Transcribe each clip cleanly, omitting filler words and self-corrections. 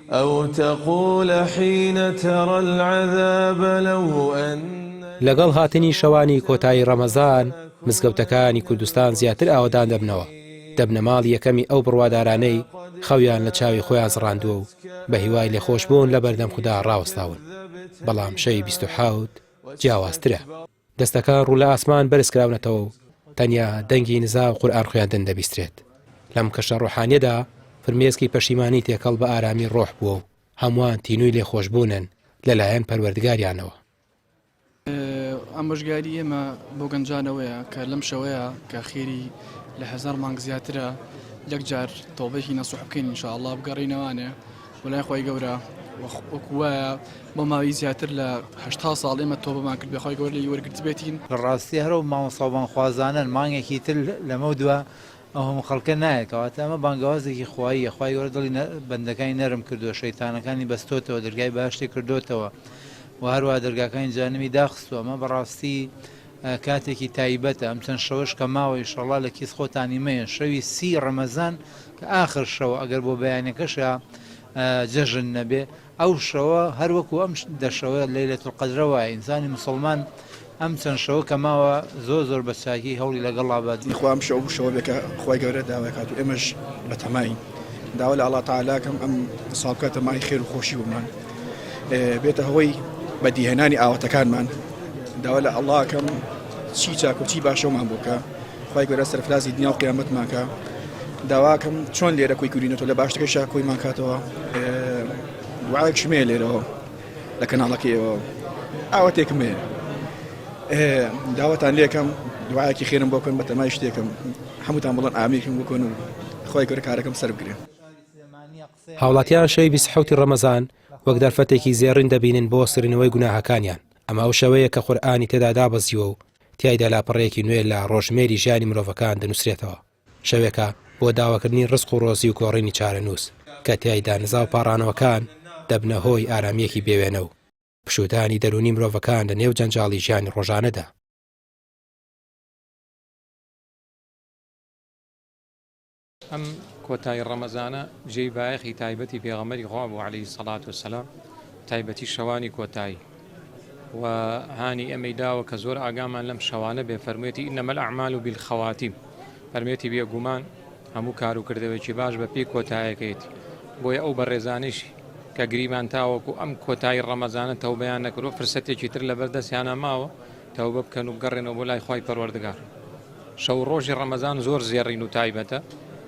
أو تقول حين ترى العذاب لو أن لەگەڵ هاتنی شەوانی کۆتایی ڕەمەزان، مزگەوتەکانی کوردستان زیاتر ئاوەدان دەبنەوە، دەبنە ماڵی یەکەمی ئەو بڕوادارانەی خەویان لە چاوی خۆیان زڕاندووە و بە هیوای لێخۆشبوون لە بەردەم خودا ڕاوەستاون. بەڵام شەوی 27 جیاوازترە. دەستەکان ڕوو لە ئاسمان بەرزکراونەتەوە و تەنیا دەنگی نزا و قورئان خوێندن دەبیسترێت. لەم کەشە ڕۆحانیەدا فرمێسکی پەشیمانی تێکەڵ بە ئارامی ڕۆح بووە و هەمووان تینووی لێخۆشبوونن لەلایەن پەروەردگاریانەوە. ئامۆژگاری ئێمە بۆ گەنجان ئەوەیە کە لەم شەوەیە کە خێری لە هەزار مانگ زیاترە یەک جار تەوبەیەکی نەسوح بکەین ان شاء اللە بگەڕێینەوانێ بۆ لای خوای گەورە وەکو وایە بۆ ماوەی زیاتر لە 80 ساڵ ئێمە تۆبەمان کرد بێ خوای گەورە لێی وەرگرتبێتین. لە ڕاستی هەر ئەو مامۆستا و بانگخوازانەن مانگێکی تر لەمەو دوا ئەو هەموو خەڵکە نایەت کەواتە ئەمە بانگەوازێکی خواییە خوای گەورە دڵی بەندەکانی نەرم کردووە شەیتانەکانی بەستۆتەوە دەرگای بەهەشتی کردۆتەوە و هەروەها دەرگاکانی جەهەنەمی داخستووە ئەمە بەڕاستی کاتێکی تایبەتە ئەم چەند شەوەش کە ماوە ئیشەڵا لە کیس خۆتانی مەیەن شەوی سی ڕەمەزان کە ئاخر شەوە ئەگەر بۆ بەیانەکەشە جەژن نەبێ ئەو شەوە هەر وەکو ئەم دە شەوە لەیلەت القدرە وایە ئینسانی موسڵمان ئەم چەند شەوە کە ماوە زۆر زۆر بە چاکی هەوڵی لەگەڵا بات. یخوا ئەم شەو شەوە بێ کە خوای گەورە داوای کات و ئێمەش بەتەماین داوا لە ئەڵا تەعالا کەم ئەم ساڵ بکاتە مای خێر و خۆشی بۆمان بێتە هۆی بەدیهێنانی ئاواتەکانمان داوا لە ئەڵا کەم چی چاک و چی باشەومان بۆ بکە خوای گەورە سەرفرازی دنیا و قیامەتمان کە داواکەم چۆن لێرە کۆی کردینەوە لە باشترەکەشا کۆیمان کاتەوە دوعایەکشم هەیە لێرەوە لە کەناڵەکەی ئێوە ئاواتێکم هەیە داواتان لێکەم دوعایەکی خێرم بۆ بکەن بەتەمای شتێکم هەمووتان بڵێن ئامینکم بکەن و خوای گەورە کارەکەم سەر بگرێ. هاوڵاتیان شەوی 27 ڕەمەزان وەک دەرفەتێکی زێڕین دەبینن بۆ سڕینەوەی گوناهەکانیان، ئەمە ئەو شەوەیە کە قورئانی تێدا دابەزیوە و تیایدا لاپەڕەیەکی نوێ لە ڕۆژژمێری ژیانی مرۆڤەکان دەنووسرێتەوە. شەوێکە بۆ داواکردنی ڕزق و ڕۆزی و گۆڕینی چارەنووس، کە تیایدا نزا و پاڕانەوەکان دەبنە هۆی ئارامییەکی بێوێنە و پشوودانی دەروونی مرۆڤەکان لە نێو جەنجاڵی ژیانی ڕۆژانەدا. ئەم کۆتایی ڕەمەزانە جێی بایەخی تایبەتی پێغەمبەری خوا بوو علیە سەڵات وسلام تایبەتی شەوانی کۆتایی و هانی ئەمەی داوە کە زۆر ئاگامان لەم شەوانە بێ فەرموویەتی انما الاعمال بالخواتیم فەرموویەتی بێگومان هەموو کار و کردەوەیەکی باش بە پێی کۆتایەکەیەتی بۆیە ئەو بەڕێزانەیشی کە گریمان تاوەکو ئەم کۆتایی ڕەمەزانە تەوبەیان نەکردووە فرسەتێکی تر لەبەر دەستیانە ماوە تەوبە بکەن و بگەڕێنەوە بۆ لای خوای پەروەردگار. شەو و ڕۆژی ڕەمەزان زۆر زێڕین و تایبەتە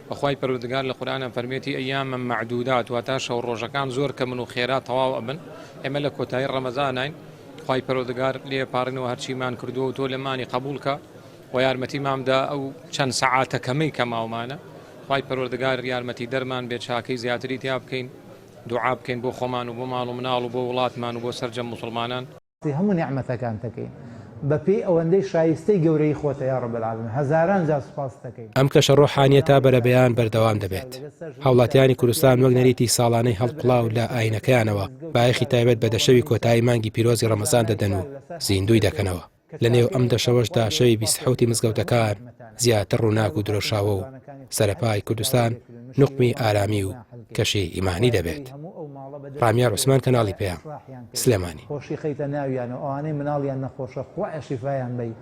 و خوای پەروەردگار لە قورئانا فەرموویەتی ایاما معدودات واتا شەو ڕۆژەکان زۆر کەمن و خێرا تەواو ئەبن ئێمە لە کۆتایی ڕەمەزاناین خوای پەروەردگار لێ پاڕینەوە هەرچیمان کردووە و تۆ لێمانی قبوڵ کە و یارمەتیمان بدە ئەو چەند سەعاتە کەمەی کە ماومانە خوای پەروەردگار یارمەتی دەرمان بێ چاکەی زیاتری تیا بکەین دوعا بکەین بۆ خۆمان و بۆ ماڵ و مناڵ و بۆ وڵاتمان و بۆ سەرجەم موسڵمانان. هەموو نیعمەتەکانت دەکەین بەپێی ئەوەندەی شایستەی گەورەیی خۆتە یا رب العالمین هەزاران جار سوپاست دەکەین. ئەم کەشە ڕۆحانییە تا بەرەبەیان بەردەوام دەبێت. هاوڵاتیانی کوردستان وەک نەریتی ساڵانەی هەڵقوڵاو لە ئایینەکەیانەوە بایەخی تایبەت بە دە شەوی کۆتایی مانگی پیرۆزی ڕەمەزان دەدەن و زیندووی دەکەنەوە. لە نێو ئەم دە شەوەشدا شەوی 27 ی مزگەوتەکان زیاتر ڕووناک و درەوشاوە و سەرەپای کوردستان نوقمی ئارامی و کەشی ئیمانی دەبێت. ڕامیار عوسمان کەناڵی پەیام، سلێمانی. خۆشی خەیتە ناویانەوە ئەوانەی مناڵیان نەخۆشە خوایە شیفایان بەی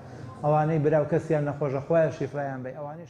ئەوانەی براو کەسیان نەخۆشە خوایە شیفایان بەی ئەوانەی.